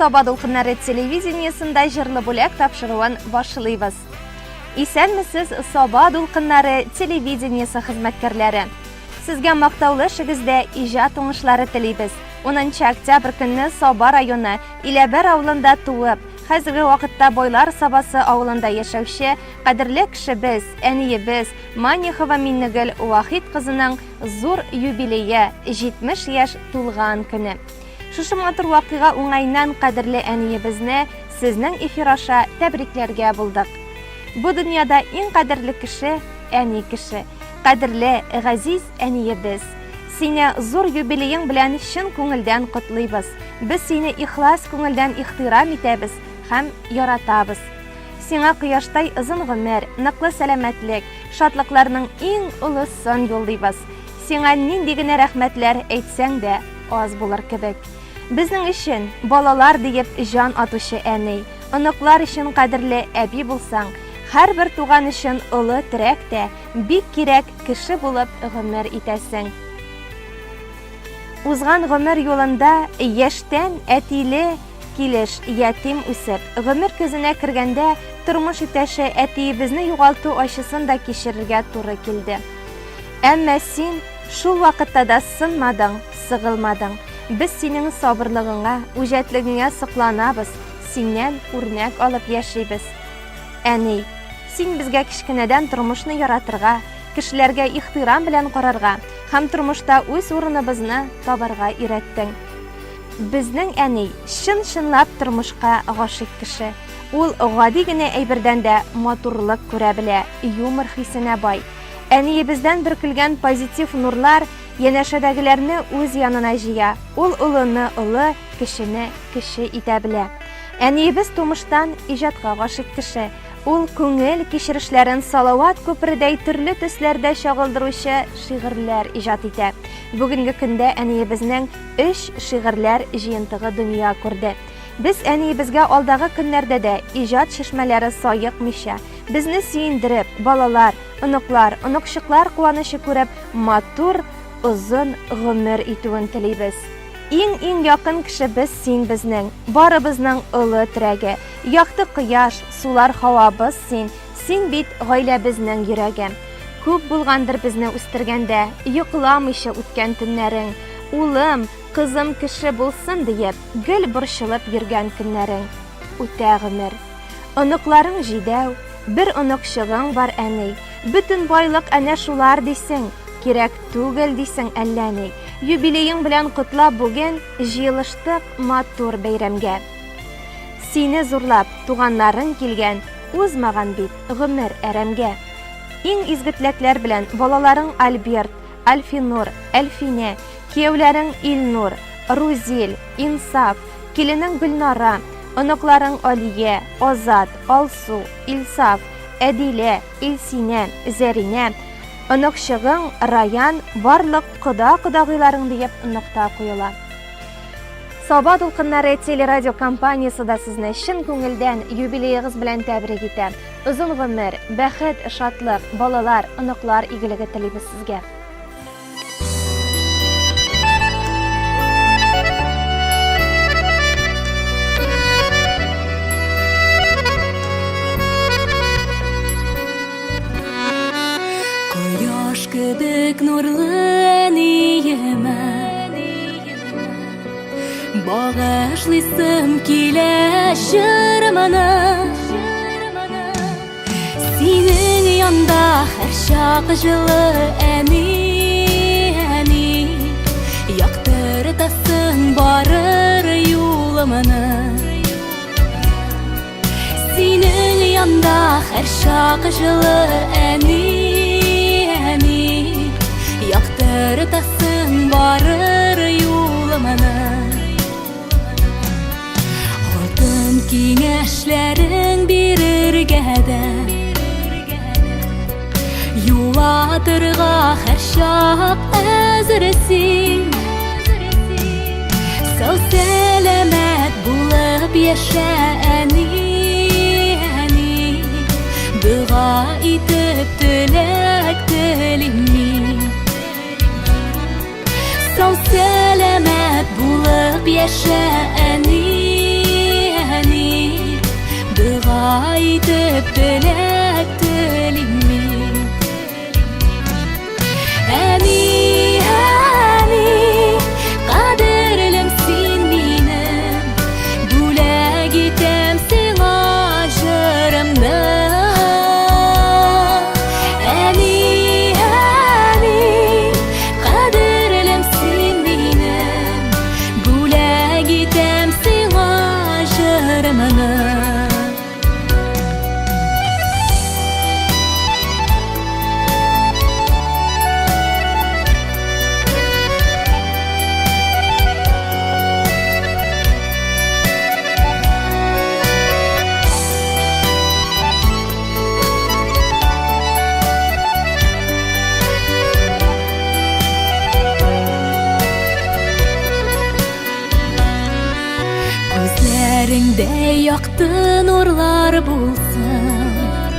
Саба дулкыннары телевидениесендә җырлы бүләк тапшыруын башлыйбыз. Исәнмесез, Саба дулкыннары телевидениесе хезмәткәрләре. Сезгә мактаулы эшегездә иҗат уңышлары телибез. 10 октябрь көнне Саба районы Иләбәр авылында туып, хәзерге вакытта Байлар Сабасы авылында яшәүче кадерле кешебез, әниебез Манихова Миннегөл Вахит кызының зур юбилее, 70 яшь тулган көне. Шушы матур вакыйга уңаеннан кадерле әниебезне сезнең эфир аша тәбрикләргә булдык. Бу дөньяда иң кадерле кеше, әни кеше. Кадерле, газиз әниебез! Сине зур юбилеең белән чын күңелдән котлыйбыз. Без сине ихлас күңелдән ихтирам итәбез һәм яратабыз. Сиңа кояштай озын гомер, ныклы сәламәтлек, шатлыкларның иң олысын юллыйбыз. Сиңа нинди генә рәхмәтләр әйтсәң дә, аз булыр кебек. Безнең өчен, балалар диеп җан атучы әни, оныклар өчен кадерле әби булсаң, һәрбер туган өчен олы терәк тә, бик кирәк кеше булып гомер итәсең. Узган гомер юлында яшьтән әтиле килеш ятим үсеп, гомер көзенә кергәндә тормыш иптәше әтиебезне югалту ачысын да кичерергә туры килде. Әмма син шул вакытта да сынмадың, сыгылмадың. Без синең сабырлыгыңа, үҗәтлегеңә сокланабыз, синнән үрнәк алып яшибез. Әни, син безгә кечкенәдән тормышны яратырга, кешеләргә ихтирам белән карарга һәм тормышта үз урыныбызны табарга өйрәттең. Безнең әни чын-чынлап тормышка гашыйк кеше. Ул гади генә әйбердән дә матурлык күрә белә, юмор хисенә бай. Әниебездән бөркелгән позитив нурлар янәшәдәгеләрне үз янына җыя, ул олыны олы, кечене кече итә белә. Әниебез тумыштан иҗатка гашыйк кеше. Ул күңел кичерешләрен салават күпередәй төрле төсләрдә чагылдыручы шигырьләр иҗат итә. Бүгенге көндә әниебезнең өч шигырьләр җыентыгы дөнья күрде. Без әниебезгә алдагы көннәрдә дә иҗат чишмәләре саекмыйча, безне сөендереп, балалар, оныклар, оныкчыклар куанычы күреп, матур, озын гомер итүен телибез. Иң-иң якын кешебез син безнең, барыбызның олы терәге. Якты кояш, сулар һавабыз син, син бит гаиләбезнең йөрәге. Күп булгандыр безне үстергәндә, йокламыйча үткән төннәрең. Улым, кызым кеше булсын диеп, гел борчылып йөргән көннәрең. Үтә гомер. Оныкларың җидәү, бер оныкчыгың бар, әни. Бөтен байлык әнә шулар дисең, кирәк түгел дисең әллә ни. Юбилеең белән котлап бүген җыелыштык матур бәйрәмгә. Сине зурлап, туганнарың килгән, узмаган бит гомер әрәмгә. Иң изге теләкләр белән балаларың Альберт, Альфинур, Әлфинә, кияүләрең Илнур, Рузил, Инсаф, киленең Гөлнара, оныкларың Алия, Азат, Алсу, Илсаф, Әдилә, Илсинә, Зәринә, оныкчыгың Раян, барлык кода-кодагыйларың диеп нокта куела. Саба дулкыннары телерадиокомпаниясе дә сезне чын күңелдән юбилеегыз белән тәбрик итә. Озын гомер, бәхет, шатлык, балалар, оныклар игелеге телибез сезгә. Кояш кебек нурлы әниемә Багышлыйсым килә җырымны Синең янда һәрчак җылы әни, әни Яктыртасың барыр юлымны Синең янда һәрчак җылы әни, әни Яктыртасың барыр юлымны Алтын киңәшләрең бирергә дә Юатырга һәрчак әзер син Сау сәламәт булып яшә әни, әни Дога итеп теләк телим мин Сау сәламәт булып яшә әни. Якты нурлар булсын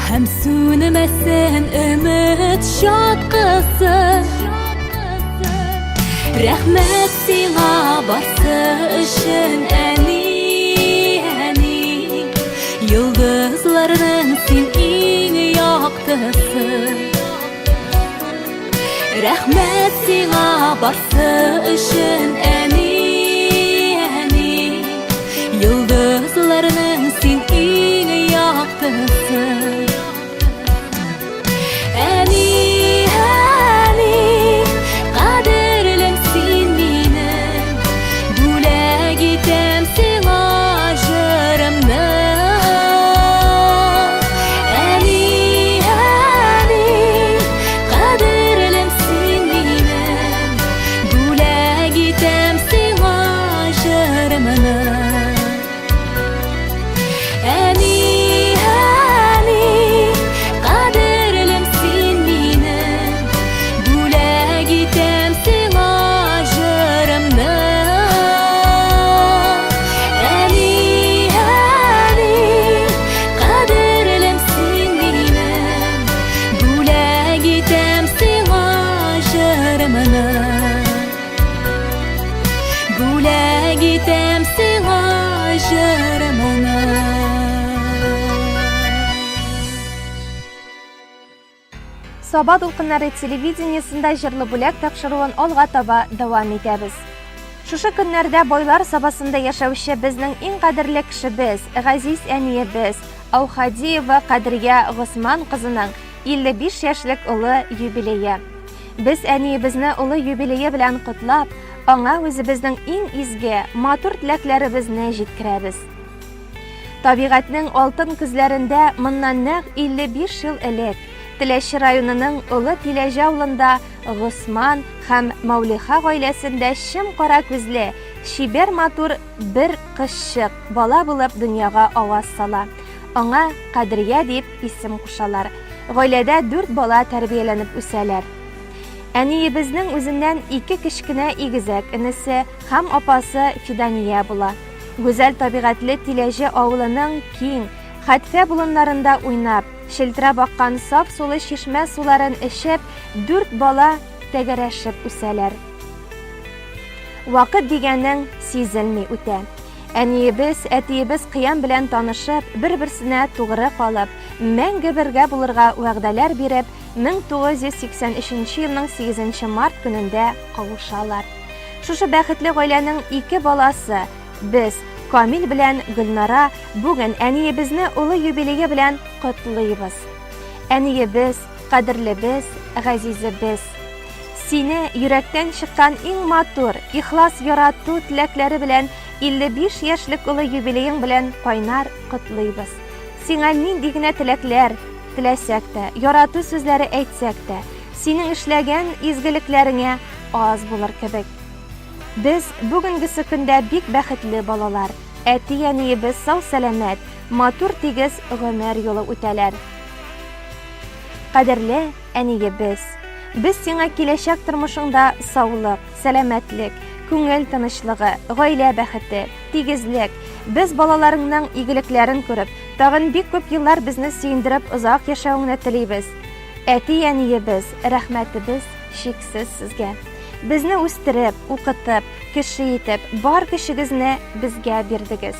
Һәм сүнмәсен өмет чаткысы Рәхмәт сиңа барсы өчен, әни, әни Йолдызларның син иң яктысы Рәхмәт сиңа барсы өчен, әни, әни. Йолдызларның син иң яктысы. Әни, әни, кадерлем син минем. Бүләк итәм сиңа җырымны. Әни, әни, кадерлем син минем. Бүләк итәм сиңа җырымны. Әни, әни, кадерлем син минем. Бүләк итәм сиңа җырымны. Әни, әни, кадерлем син минем. Бүләк итәм сиңа җырымны. Бүләк итәм сиңа җырымны. Саба дулкыннары телевидениесендә җырлы бүләк тапшыруын алга таба дәвам итәбез. Шушы көннәрдә Байлар Сабасында яшәүче безнең иң кадерле кешебез, газиз әниебез Аухадиева Кадрия Госман кызының 55 яшьлек олы юбилее. Без әниебезне олы юбилее белән котлап, аңа үзебезнең иң изге, матур теләкләребезне җиткерәбез. Табигатьнең алтын көзләрендә моннан нәкъ 55 ел элек Теләче районының Олы Тиләҗе авылында Госман һәм Мәүлиха гаиләсендә чем кара күзле, чибәр матур бер кызчык бала булып дөньяга аваз сала. Аңа Кадрия дип исем кушалар. Гаиләдә дүрт бала тәрбияләнеп үсәләр. Әниебезнең үзеннән ике кечкенә игезәк энесе һәм апасы Фидания була. Гүзәл табигатьле Тиләҗе авылының киң, хәтфә болыннарында уйнап, челтерәп аккан саф сулы чишмә суларын эчеп, дүрт бала тәгәрәшеп үсәләр. Вакыт дигәнең сизелми үтә. Әниебез, әтиебез Кыям белән танышып, бер-берсенә тугры калып, мәңге бергә булырга вәгъдәләр биреп, 1983 елның 8 март көнендә кавышалар. Шушы бәхетле гаиләнең ике баласы, без, Камил белән Гөлнара, бүген әниебезне олы юбилее белән котлыйбыз. Әниебез, кадерлебез, газизебез. Сине йөрәктән чыккан иң матур, ихлас ярату теләкләре белән 55 яшьлек олы юбилеең белән кайнар котлыйбыз. Сиңа нинди генә теләкләр теләсәк тә, ярату сүзләре әйтсәк тә, синең эшләгән изгелекләреңә аз булыр кебек. Без бүгенгесе көндә бик бәхетле балалар. Әти-әниебез сау-сәламәт, матур тигез гомер юлы үтәләр. Кадерле әниебез! Без сиңа киләчәк тормышыңда саулык, сәламәтлек, күңел тынычлыгы, гаилә бәхете, тигезлек, без балаларыңның игелекләрен күреп, тагын бик күп еллар безне сөендереп озак яшәвеңне телибез. Әти-әниебез, рәхмәтебез чиксез сезгә. Безне үстереп, укытып, кеше итеп, бар көчегезне безгә бирдегез.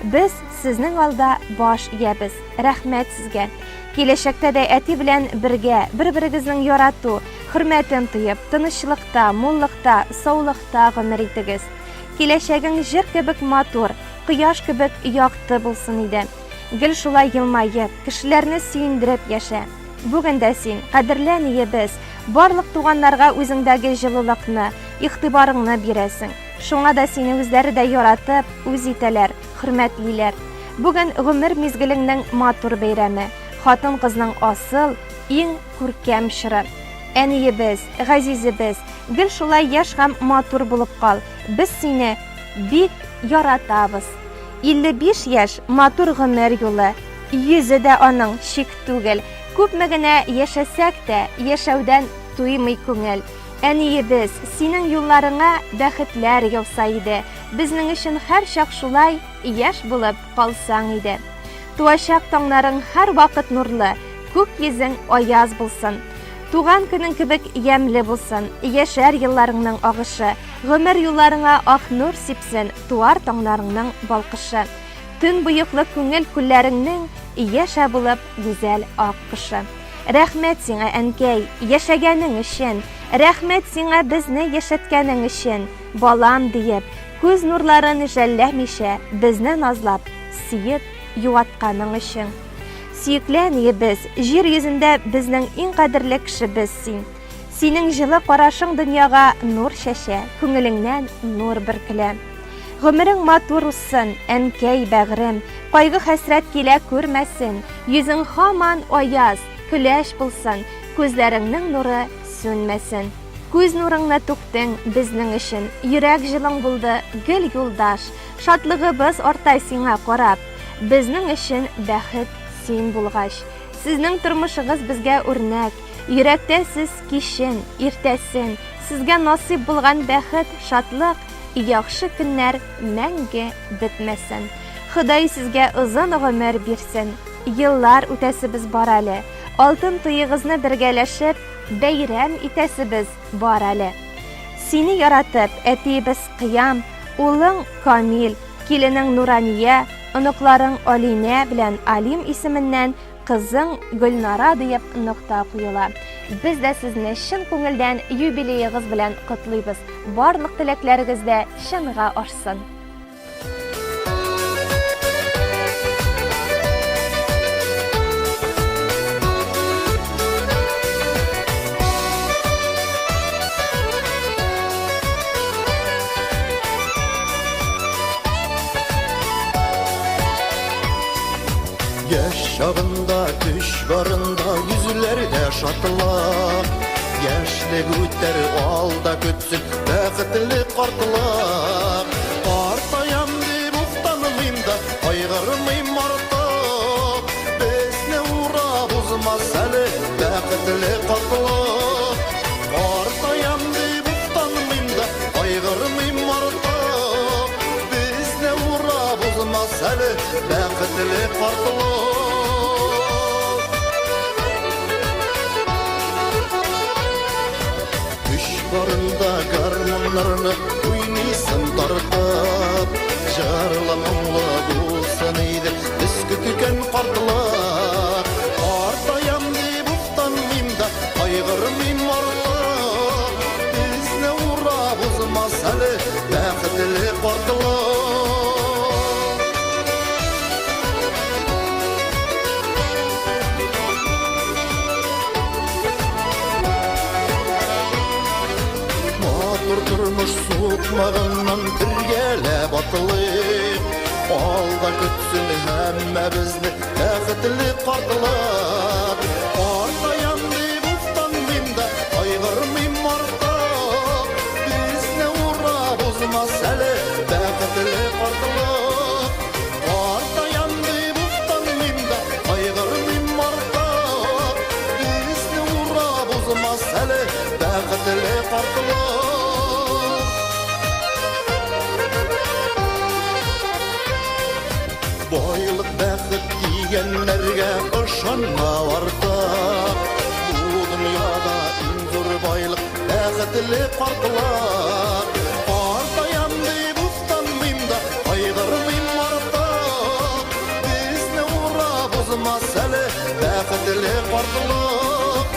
Без сезнең алда баш иябез. Рәхмәт сезгә. Киләчәктә дә әти белән бергә, бер-берегезнең ярату, хөрмәтен тоеп, тынычлыкта, муллыкта, саулыкта гомер итегез. Киләчәгең җыр кебек матур, кояш кебек якты булсын иде. Гел шулай елмаеп, кешеләрне сөендереп яшә. Бүген дә син, кадерле әниебез, барлык туганнарга үзеңдәге җылылыкны, игътибарыңны бирәсең. Шуңа да сине үзләре дә яратып, үз итәләр, хөрмәтлиләр. Бүген гомер мизгелеңнең матур бәйрәме, хатын-кызның асыл, иң күркәм чоры. Әниебез, газизебез, гел шулай яшь һәм матур булып кал. Без сине бик яратабыз. 55 яшь, матур гомер юлы. Йөзе дә аның чик түгел. Күпме генә яшәсәк тә, яшәүдән туймый күңел. Әниебез, синең юлларыңа бәхетләр яуса иде. Безнең өчен һәрчак шулай яшь булып калсаң иде. Туачак таңнарың һәрвакыт нурлы, күк йөзең аяз булсын. Туган көнең кебек ямьле булсын, яшәр елларыңның агышы, гомер юлларыңа ак нур сипсен, туар таңнарыңның балкышы. Төн боеклы күңел күлләреңнең яшә булып гүзәл ак кошы. Рәхмәт сиңа, әнкәй, яшәгәнең өчен, рәхмәт сиңа безне яшәткәнең өчен, балам диеп, күз нурларын жәлләмичә, безне назлап, сөеп, юатканың өчен. Сөекле әниебез, җир йөзендә безнең иң кадерле кешебез син. Синең җылы карашың дөньяга нур чәчә, күңелеңнән нур бөркелә. Гомерең матур узсын, әнкәй бәгърем, кайгы-хәсрәт килә күрмәсен, йөзең һаман аяз, көләч булсын, күзләреңнең нуры сүнмәсен. Күз нурыңны түктең безнең өчен, йөрәк җылың булды гел юлдаш, шатлыгыбыз арта сиңа карап, безнең өчен бәхет син булгач. Сезнең тормышыгыз безгә үрнәк, йөрәктә сез кичен, иртәсен, сезгә насыйп булган бәхет, шатлык, Яхшы көннәр мәңге бетмәсен. Ходай сезгә озын гомер бирсен. Еллар үтәсебез бар әле. Алтын туегызны бергәләшеп бәйрәм итәсебез бар әле. Сине яратып, әтиебез Кыям, улың Камил, киленең Нурания, оныкларың Алинә белән Алим исеменнән Кызың Гөлнара диеп нокта куела. Без дә сезне чын күңелдән юбилеегыз белән котлыйбыз. Барлык теләкләрегез дә чынга ашсын. Яшь чагында, көч барында йөзләрдә шатлык. Яшьлек үтәр, алда көтсен бәхетле картлык. Картаям дип уфтанмыйм да, кайгырмыйм артык. Безне урап узмас әле бәхетле картлык. Картаям дип уфтанмыйм да, кайгырмыйм артык. Безне урап узмас әле бәхетле картлык. Көч барында гармуннарны уйныйсың тартып, Җырлы моңлы булсын иде без көткән картлык. Картаям дип уфтанмыйм да, кайгырмыйм артык. Безне урап узмас әле бәхетле картлык. Матур тормыш сукмагыннан бергәләп атлыйк. Алда көтсен һәммәбезне бәхетле картлык. Картаям дип уфтанмыйм да, кайгырмыйм артык. Безне урап узмас әле бәхетле картлык. Картаям дип уфтанмыйм да, кайгырмыйм артык. Безне урап узмас әле бәхетле картлык. Байлык, бәхет дигәннәргә ышанма артык. Бу дөньяда иң зур байлык бәхетле картлык. Картаям дип уфтанмыйм да, кайгырмыйм артык. Безне урап узмас әле бәхетле картлык.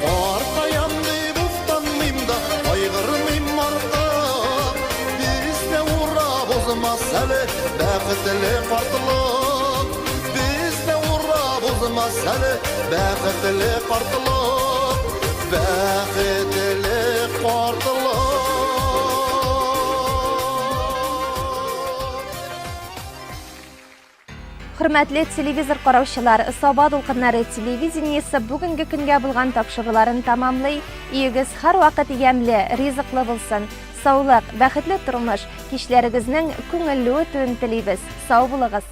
Картаям дип уфтанмыйм да, кайгырмыйм артык. Безне урап узмас әле бәхетле картлык. Безне урап узмас әле бәхетле картлык. Бәхетле картлык. Хөрмәтле телевизор караучылар, Саба дулкыннары телевидениесе бүгенге көнгә булган тапшыруларын тәмамлый. Өегез һәрвакыт ямьле, ризыклы булсын. Саулык, бәхетле тормыш, кичләрегезнең күңелле үтүен телибез. Сау булыгыз!